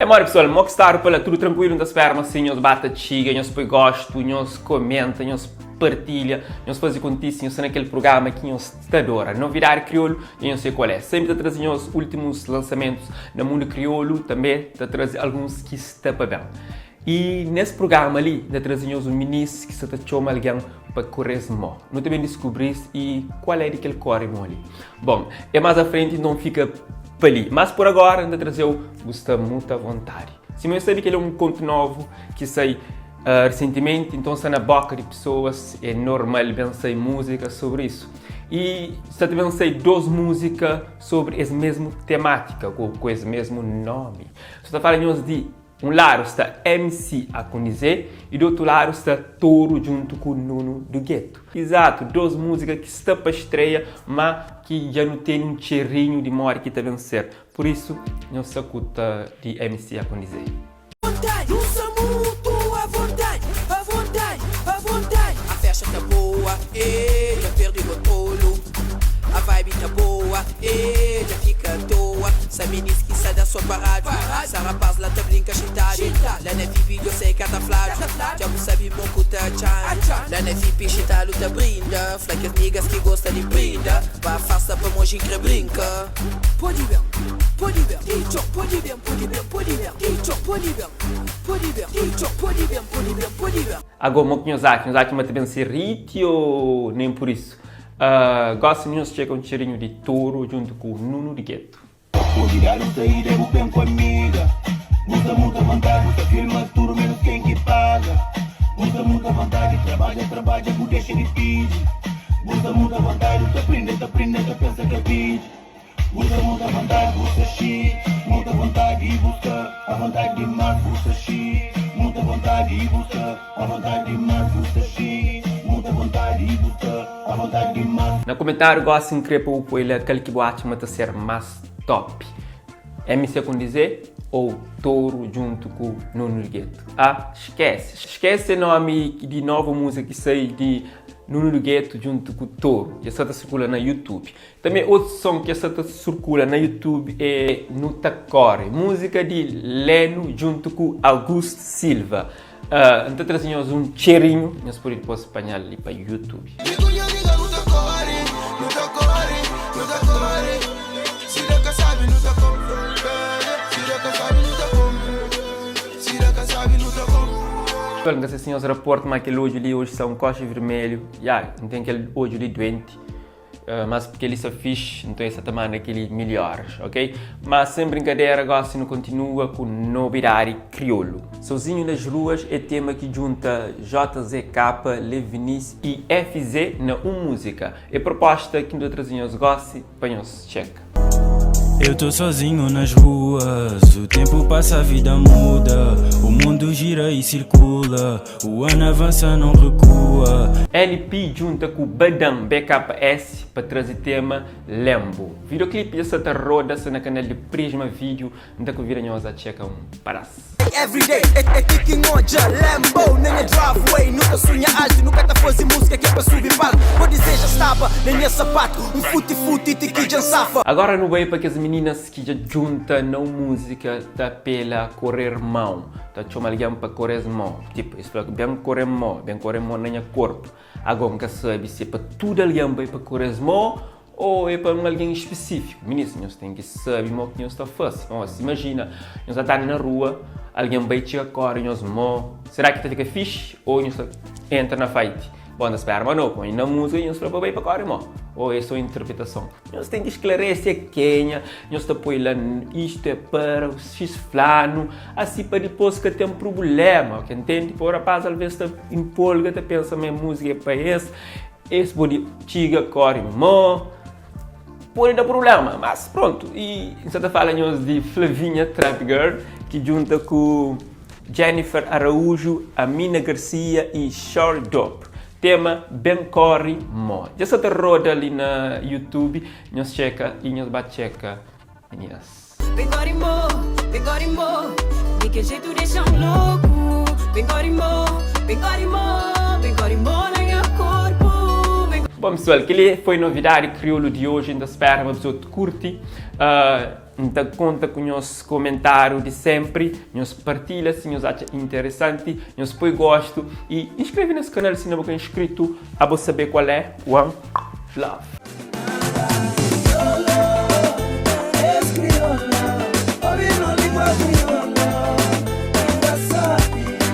É modi pessoal, mo ki stadu pa la tudu trankuilu? N ta spera ma si nhos ba ta txiga, nhos poi gostu, nhos komenta, nhos partilha, nhos faze kontise, nhos sta na kel prugrama ki nhos ta adora. Novidadi Kriolu dja nhos sai kual é. Senpri ta traze nhos últimus lansamentus na mundu kriolu, tanbe ta traze alguns ki sta pa ben. I nes prugrama li N ta traze nhos un minis ki sta ta txoma algen pa kore-s mo. Nu ta ben diskubri-s i kual é di kel kore mo li. Bon, é más a frenti nton fika pa li. Mas por agora N ta traze-u Bu sta mutu avontadi. Sima eu sabe kel é un kontu novu ki sai resentimenti, nton sta na boka di pesoas, é normal ben sai múzika sobri isu. I sta ta ben sai dos múzika sobri es mesmu temátika, ku es mesmu nomi. Sta ta fala nhos di Un ladu sta MC Akunizé y di otu ladu sta Toru djuntu ku Nuno do Gueto. Izatu, dos múzika ki sta pa estreia ma ki dja nu tene un txerinhu di modi ki ta ben ser. Pur isu, nhos sakuta di MC Akunizé. Sa minis ki sa da so paradu Sa rapaz la ta brinka xintadu La na VIP djo sai ka ta fladu Dja bu sabi mo ku ta atxanu La na VIP xintadu ta brinda Fla kes niggas ki gosta di brinda Pa afasta pamo jin kre brinka Podi ben, podi ben, txo Podi ben, podi ben, podi ben, txo Podi ben, podi ben, txo Podi ben, podi ben, podi ben. Ago mo ki nhos atxa? Nhos atxa ma ta ben ser hit o nem por isso? Gosi nhos txeka un txerinhu di toru djuntu ku Nunu di Getu. Konvidadu saída bu ben ku amiga Bu sta mutu avontadi Bu ta filma tudu menus ken ki paga Bu sta mutu avontadi Trabadja trabadja bu dexa di pidi Bu sta mutu avontadi Bu ta prinde ta prinde ta pensa ka pidi Bu sta mutu avontadi Bu sta xi mutu avontadi Bu sta avontadi dimas Bu sta xi mutu avontadi Bu sta avontadi dimas Bu sta xi mutu avontadi Bu sta avontadi dimas. Na kumentáriu gósi N kre pa bu poi la kal ki bu atxa ma ta ser más top, MC Kondizé ou Toru djuntu ku Nuno di Gueto? Ah, skese! Skese nomi di novu múzika ki sai di Nuno di Gueto djuntu ku Toru, dja sta ta sirkula na YouTube. Tanbê otu son ki sta ta sirkula na YouTube é Nu Ta Kóre, múzika di Leno djuntu ku Augusto Silva. N ta traze nhos un txerinhu, nhos pode dipôs panha-l li pa YouTube. Mi ku nha nigga nu ta kóre, nu ta kóre, nu ta kóre Si da ka sabe nu ta kóre, si da ka sabe nu ta kóre, si da ka sabe nu ta kóre. Pessoal, N ka sa si nhos raporta ma kel odju li oji sta un koxa vermelhu. Ya, N ten kel odju li duenti. Mas kel-li sta fixi, nton el sta ta manda kel-li milhoras, ok? Mas sen brinkadera, gosi nu kontinua ku nobidadi kriolu. Sozinho nas ruas é tema ki djunta JZK, Levenice y FZ na un múzika. É proposta ki nu ta traze nhos gosi pa nhos txeka. Eu tô sozinho nas ruas, o tempo passa, a vida muda, o mundo gira e circula, o ano avança, não recua. LP djunta ku Badan BKS pa traze tema Lembo. Videoclip dja sta ta roda, sta na kanal di Prisma Video, N ta konvida nhos a txeka un padas. Everyday é é ti ki n'odja Lambo na nha driveway Nu ta sunha altu, nu ka ta faze múzika ki é pa subi palku Bo dizeja staba na nha sapatu Un futi futi ti ki dja n'safa. Agora nu bai pa kes meninas ki dja djunta na un múzika ta apela korer mão, ta txoma algen pa kore-s mão, tipo es fla ben kore mó, ben kore mó na nha korpu. Agora N ka sabe si é pa tudu algen bai pa kore-s mó Ô é pa un algen spesífiku? Minis, nhos ten ki sabe mo ki nhos ta fase. Pamodi, imajina, nhos ta anda na rua, algen bai txiga kóre nhos mô, será ki ta fika fixi ô nhos ta entra na fight? Bon, ta spera ma no, pamodi na múzika nhos fla pa bai pa kóre mô. Ô é sô interpretason? Nhos ten ki sklarese a kenha nhos ta poi la, istu é para xis flanu, asi pa dipôs ka ten prubléma, ok? Ntende? Pô rapaz alvês ta inpolga, ta pensa ma é múzika é pa es. Es pode txiga kóre mô, pode da prubléma, mas prontu. I N sa ta fala nhos di Flavinha Trap Girl ki djunta ku Jennifer Araújo, Amina Garcia i Shorty Dope. Tema Ben Kóre Mô. Dja sa ta roda li na YouTube, nhos txeka i nhos ba txeka mininas. Ben kóre mô, ben kóre mô Di kel jetu dexa-m loku Ben kóre mô, ben kóre mô Ben kóre mô na nha korpu Ben Bom pessoal, kel-li foi novidadi kriolu di oji. N ta spera ma bezotu kurti. N ta konta ku nhos komentáriu di sénpri. Nhos partilha si nhos atxa interesanti. Nhos poi gostu i inskreve nes kanal si inda bu ka inskritu. Abo sabê kual é. One love.